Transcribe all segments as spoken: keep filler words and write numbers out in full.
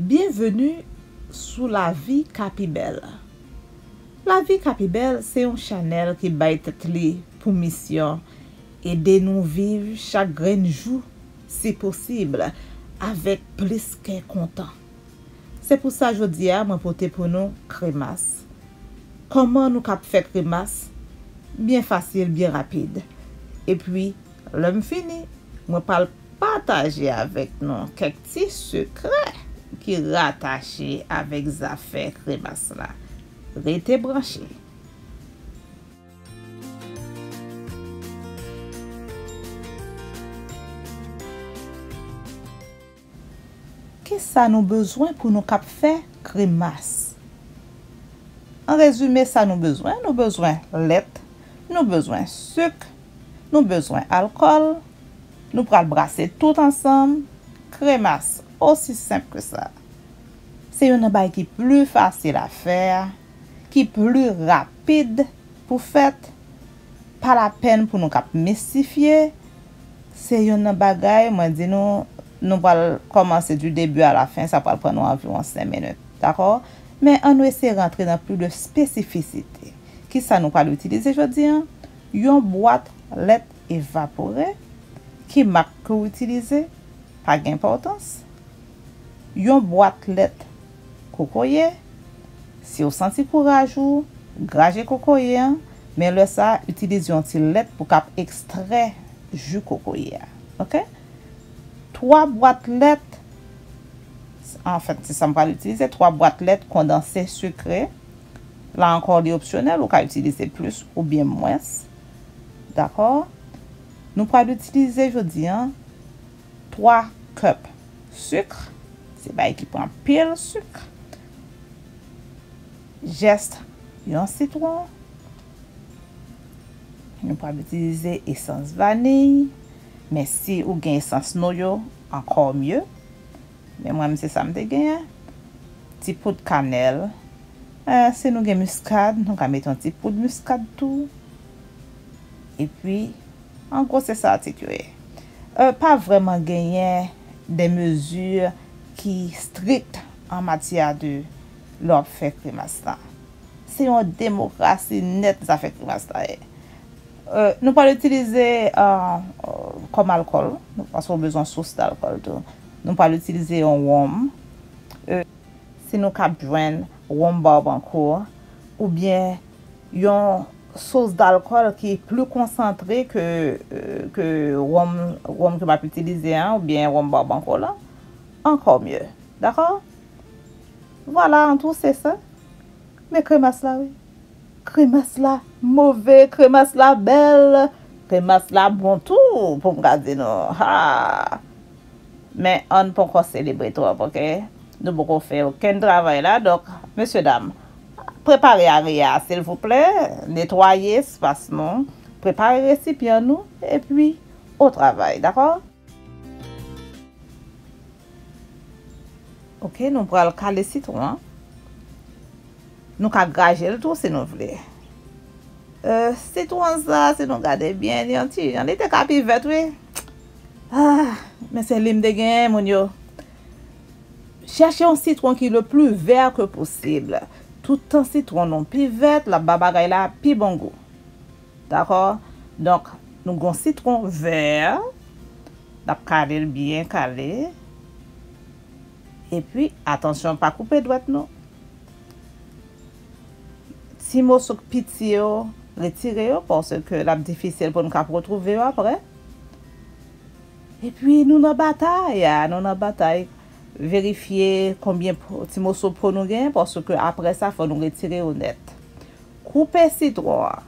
Byenveni sou Lavi Ka Pi Bèl. Lavi Ka Pi Bèl se yon chanèl ki bay tèt li pou misyon ede nou viv chak grenn jou, si posib, avèk plis kè kontan. Se pou sa jodi a mwen pote pou nou kremas. Kòman nou kab fè kremas? Byen fasil, byen rapid. Epi, lè m fini, mwen pral pataje avèk nou kèk ti sekrè ki ratache avèk zafè kremas la. Rete branche. Kisa nou bezwen pou nou kab fè kremas? An rezime, sa nou bezwen, nou bezwen lèt, nou bezwen sik, nou bezwen alkòl, nou pral brase tout ansanm, kremas, osi senp ke sa. Se youn nan bagay ki pli fasil a fè, ki pli rapid pou fèt, pa lapèn pou nou k ap mistifye. Se youn nan bagay, mwen di nou, nou pral kòmanse du début à la fin, sa pral pran nou anviwon senk minit, dakò? Men ann nou eseye rantre nan pli de espesifisite. Kisa nou pral itilize jodi a? Yon bwat lèt evapore. Ki mak ke w itilize? Pa gen enpòtans. Yon bwat lèt kokoye. Si w santi kouraj ou, graje kokoye an, men lè sa a, itilize yon ti lèt pou k ap ekstrè ji kokoye a. Oke? Twa bwat lèt, anfèt, se sa m pral itilize, twa bwat lèt kondanse sikre. La ankò, li opsyonèl, ou ka itilize plis oubyen mwens. Dakò? Nou pral itilize jodi a twa kèp sik. Se bagay ki pran anpil sik. Zès yon sitwon. Nou pral itilize esans vaniy. Men si ou gen esans noyo, ankò mye. Men mwen, se sa m te genyen. Ti poud kanèl. Eh, si nou gen miskad, nou ka mete yon ti poud miskad tou. Epi, an gwo, se sa atik yo ye. Eh, pa vrèman genyen de mezi ki strik an matyè de lè w ap fè kremas la. Se yon demokrasi nèt zafè kremas la ye. Eh, nou pral itilize, eh, kòm alkòl, paske w bezwen sous dalkòl tou. Nou pral itilize yon wonm. Eh, si nou kab jwenn wonm Barbancourt, oubyen yon sous dalkòl ki pli konsantre ke, eh, ke wonm, wonm ke m ap itilize an, oubyen wonm Barbancourt la, ankò mye. Dakò? Vwala, an tou, se sa. Men kremas la, wi. Kremas la move, kremas la bèl, kremas la bon tou, pou m ka di nou. Ha! Men ann poko selebre twòp, oke? Nou poko fè okenn travay la, donk, mesye dam, prepare areya a, silvouplè, netwaye espas nou, prepare resipyan nou, epi o travay, dakò? Oke, nou pral kale sitwon an. Nou ka graje l tou si nou vle. Eh, sitwon sa, si nou gade byen, li yon ti jan, li te ka pi vèt, wi. Ah, men se li m te genyen, moun yo. Chèche yon sitwon ki le pli vè ke posib. Toutan sitwon nou pi vèt, l ap ba bagay la pi bon gou. Dakò? Donk, nou gon sitwon vè. N ap kale l byen kale. Epi, atansyon, pa koupe dwèt nou. Ti moso k piti yo, retire yo, paske l ap difisil pou n ka retwouve yo apre. Epi, nou nan batay, a, nou nan batay. Verifye konbyen po, ti moso po nou gen, paske apre sa, fò nou retire yo nèt. Koupe sitwon an.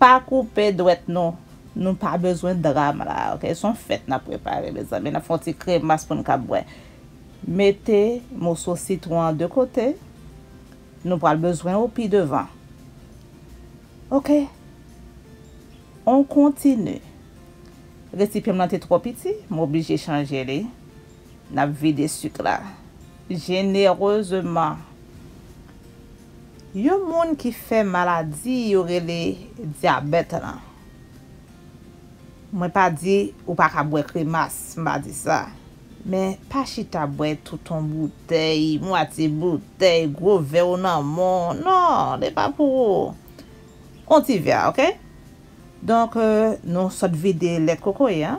Pa koupe dwèt nou. Nou pa bezwen dram la, oke? Se yon fèt n ap prepare, mezanmi. N ap fè yon ti kremas pou n ka bwè. Mete moso sitwon an de kote. Nou pral bezwen yo pi devan. Oke. On kontini. Resipyan m nan te twò piti, m oblije chanje li. N ap vide sik la jenerezeman. Yon moun ki fè maladi yo rele dyabèt lan. Mwen pa di ou pa ka bwè kremas, m pa di sa. Men pa chita bwè tout yon boutèy, mwatye boutèy, gwo vè w nan men w. Non, li pa pou ou. On ti vè, oke? Donk, euh, nou sot vide lèt kokoye a.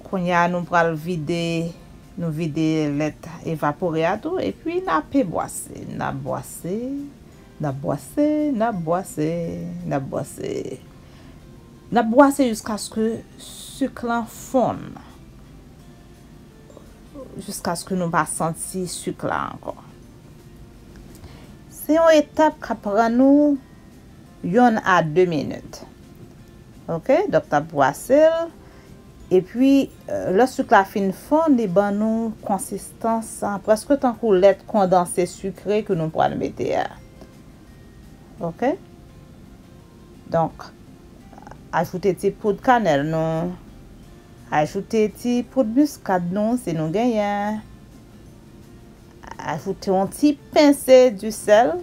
Kounye a, nou pral vide, nou vide lèt evapore a tou, epi n ape bwase, n ap bwase, n ap bwase, n ap bwase, n ap bwase. N ap bwase jiskaske sik lan fonn. Jiskaske nou pa santi sik la ankò. Se yon etap k ap pran nou yonn a de minit. Oke, donk n ap bwase l. Epi, euh, lè sik la fin fonn, li ban nou konsistans, ah, prèske tankou lèt kondanse sikre ke nou pral mete a. Oke? Donk, ajoute ti poud kanèl nou. Ajoute ti poud miskad nou, si nou genyen. Ajoute yon ti pense di sèl.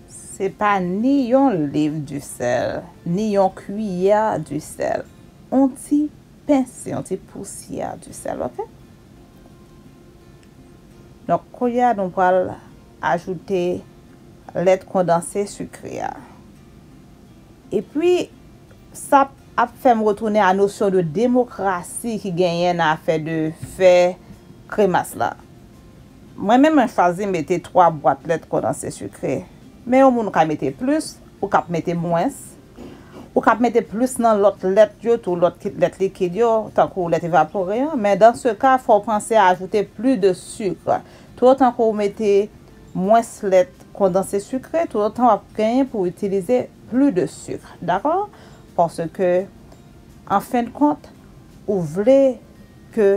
Se pa ni yon liv di sèl, ni yon kiyè di sèl. On ti pense, yon ti pousyè di sèl, oke? Donk, kounye a, nou pral ajoute lèt kondanse sikre a. Epi, sa ap fè m retounen a nosyon de demokrasi ki genyen nan afè de fè kremas la. Mwen menm, mwen chwazi mete twa bwat lèt kondanse sikre. Men yon moun ka mete plis, ou ka mete mwens. Ou ka mete plis nan lòt lèt yo tou, lòt ki-, lèt likid yo, tankou lèt evapore an. Men dans ce cas, fò w panse a ajoute plus de sucre. Toutotan ke w mete mwens lèt kondanse sikre, toutotan w ap genyen pou w itilize plus de sucre. Dakò? Paske, an fen de kont, ou vle ke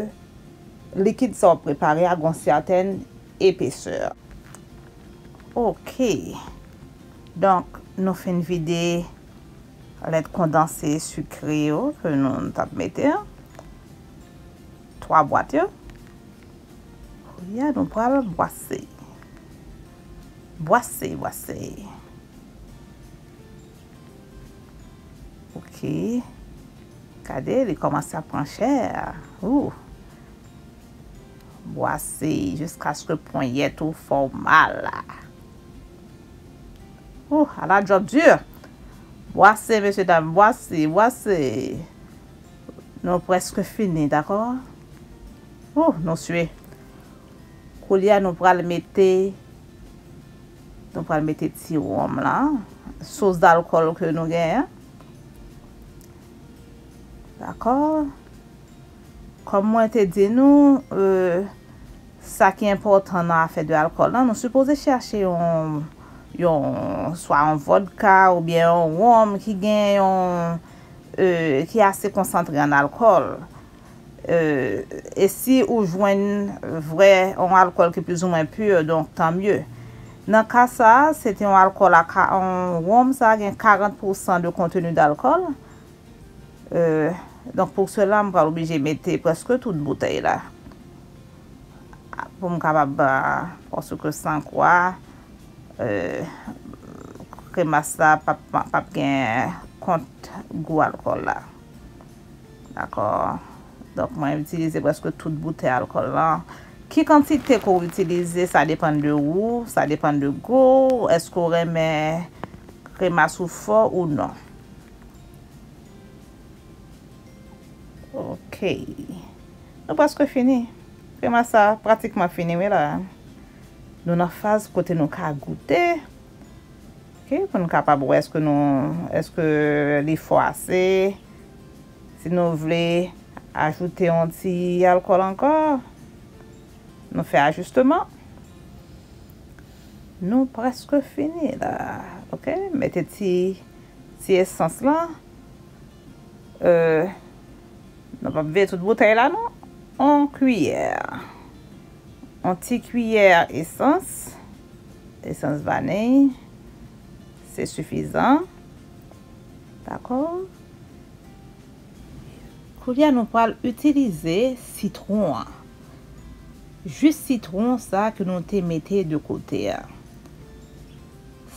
likid sa w ap prepare a gen yon sètèn epesè. Oke. Donk, nou fin vide lèt kondanse sikre yo ke nou t ap mete an. Twa bwat yo. Kounye a, nou pral bwase. Bwase, bwase. Oke. Gade, li kòmanse ap pran chè. Ou. Bwase jiskaske ponyèt ou fè w mal la. Ou, ala djòb di. Bwase, mesye dam, bwase, bwase. Nou prèske fini, dakò? Ou, nou swe. Koulye a, nou pral mete, nou pral mete ti wonm la, sous d'alkòl ke nou genyen. Dakò? Kòm mwen te di nou, euh, sa ki enpòtan nan afè de alkòl la, nou sipoze chèche yon, yon, swa yon vòdka oubyen yon wonm ki gen yon, euh, ki ase konsantre an alkòl. Euh, e si ou jwenn vrè yon alkòl ki plizoumwen pur, donk tan mye. Nan ka sa a, se te yon alkòl a ka-, yon wonm sa a gen karant pousan de konteni d'alkòl. Euh, donk pou sela, m pral oblije mete prèske tout boutèy la. Pou m kapab, euh, paske san kwa, euh, kremas la p ap, p ap gen kont gou alkòl la. Dakò. Donk, mwen itilize prèske tout boutèy alkòl lan. Ki kantite ke w itilize, sa depann de ou, sa depann de gou w, èske w renmen kremas ou fò ou non. Ok. Nou prèske fini. Kremas sa pratikman fini, wi la. Nou nan faz kote nou ka goute. Ok, pou nou kapab wè èske nou, èske li fò ase. Si nou vle ajoute yon ti alkòl ankò, nou fè ajisteman. Nou prèske fini la. Ok, mete ti, ti esans lan. Euh, nou p ap veye tout boutèy la, non. On kiyè. On ti kiyè esans. Esans vaniy. Se sifizan. Dakò? Koulye a, nou pral itilize sitwon an. Jis sitwon sa ke nou te mete de kote a.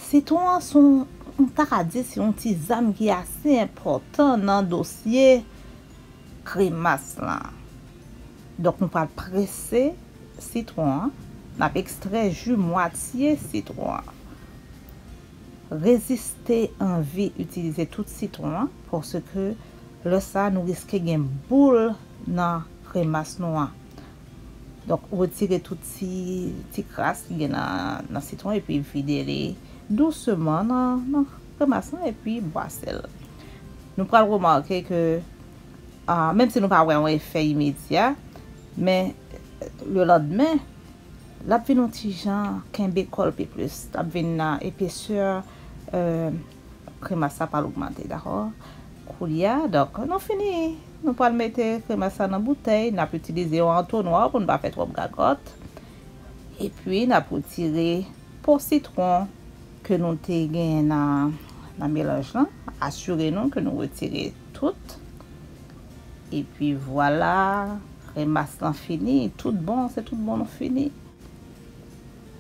Sitwon an se yon, m ta ka di se yon ti zam ki ase enpòtan nan dosye kremas lan. Donk, nou pral prese sitwon an. N ap ekstrè ji mwatye sitwon an. Reziste anvi itilize tout sitwon an, paske lè sa a, nou riske gen boul nan kremas nou an. Donk, retire tout ti, ti kras ki gen nan, nan sitwon epi vide li douseman nan, nan kremas lan epi bwase l. Nou pral remake ke, ah, menm si nou pa wè yon efè imedya, men lelandmen, l ap vin yon ti jan kenbe kò l pi plis. L ap vin nan epesè, euh, kremas la pral ogmante, dakò? Koulye a, donk, nou fini. Nou pral mete kremas la nan boutèy. N ap itilize yon antonwa pou n pa fè twòp gagòt. Epi, n ap retire po sitwon ke nou te genyen nan, nan melanj lan. Asire nou ke nou retire tout. Epi vwala, kremas lan fini. Tout bon, se tout bon nou fini.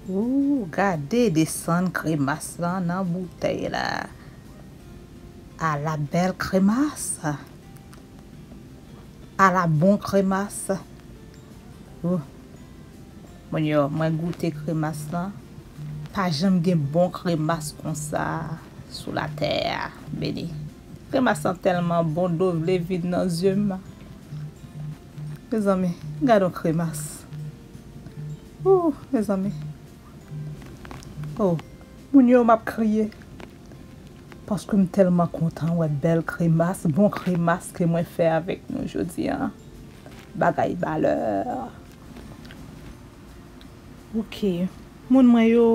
Ou gade desann kremas lan nan boutèy la. Ala bèl kremas. Ala bon kremas. Ou. Moun yo, mwen goute kremas lan. Pa janm gen bon kremas konsa sou latè a. Beni. Kremas lan tèlman bon, dlo vle vin nan zye m. Mezanmi, gade yon kremas. Ou, mezanmi. Oh, moun yo, m ap kriye. Paske m tèlman kontan wè bèl kremas, bon kremas ke mwen fè avèk nou jodi a. Bagay valè. Ok, moun mwen yo,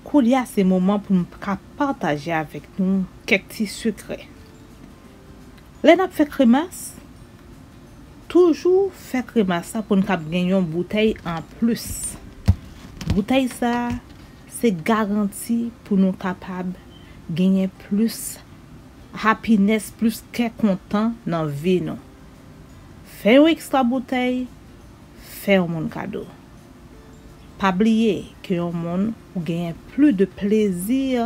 koulye a se moman pou m ka pataje avèk nou kèk ti sekrè. Lè n ap fè kremas, toujou fè kremas sa pou n kab gen yon boutèy anplis. Boutèy sa, se garanti pou nou kapab genyen plis happiness, plis kè kontan nan vi nou. Fè yon ekstra boutèy, fè yon moun kado. Pa bliye ke yon moun ou genyen plis de plezi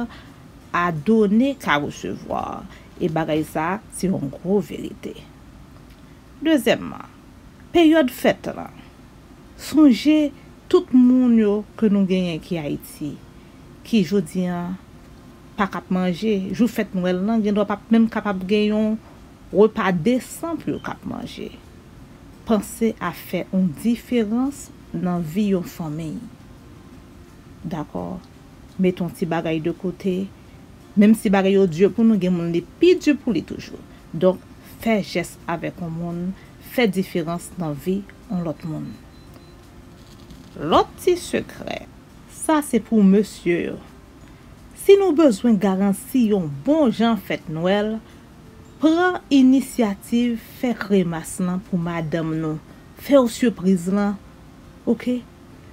à donner qu'à recevoir. E bagay sa, se yon gwo verite. Dezyèmman, peryòd fèt lan. Sonje tout moun yo ke nou genyen ki Ayiti, ki jodi a pa k ap manje. Jou fèt Nwèl lan, gendwa p ap menm kapab gen yon repa desan pou yo k ap manje. Panse a fè yon diferans nan vi yon fanmi. Dakò? Mete yon ti bagay de kote. Menm si bagay yo di pou nou, gen moun li pi di pou li toujou. Donk, fè jès avèk yon moun, fè diferans nan vi yon lòt moun. Lòt ti sekrè, sa se pou mesye yo. Si nou bezwen garanti yon bon jan fèt Nwèl, pran inisyativ fè kremas lan pou madanm nou. Fè yo sipriz lan, oke?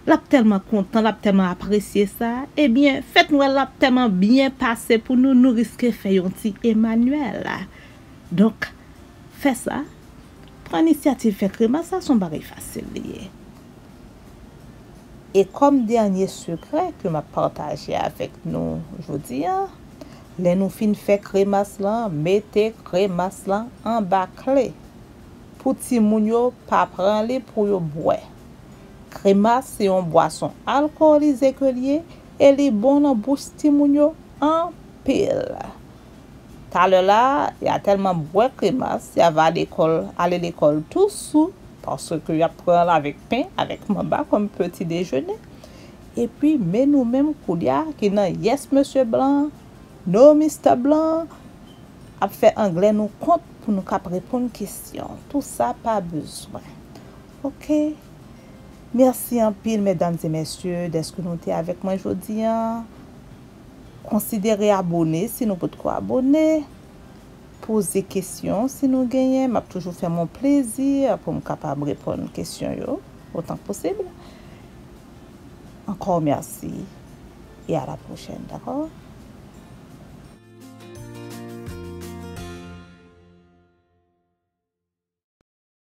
L ap tèlman kontan, l ap tèlman apresye sa. Ebyen, fèt Nwèl la ap tèlman byen pase pou nou, nou riske fè yon ti Emmanuel. Donk, fè sa. Pran inisyativ fè kremas, sa se yon bagay fasil li ye. E kòm dènye sekrè ke m ap pataje avèk nou jodi a, lè nou fin fè kremas lan, mete kremas lan anba kle. Pou timoun yo pa pran li pou yo bwè. Kremas se yon bwason alkolize ke l ye e li bon nan bouch timoun yo anpil. Talè la, y a tèlman bwè kremas, y a va lekòl, ale lekòl tou sou, paske y ap pran l avèk pen, avèk manba kòm peti dejene. Epi, men nou menm koulye a ki nan yes mesye blan, no mister blan, ap fè anglè nou kont pou nou kap reponn kesyon. Tou sa pa bezwen. Oke? Mèsi anpil, medam e mesye, dèske nou te avèk mwen jodi a. Konsidere abone si nou potko abone. Poze kesyon si nou genyen. M ap toujou fè m yon plezi pou m kapab reponn kesyon yo otan k posib. Ankò mèsi e a la pwochèn, dakò?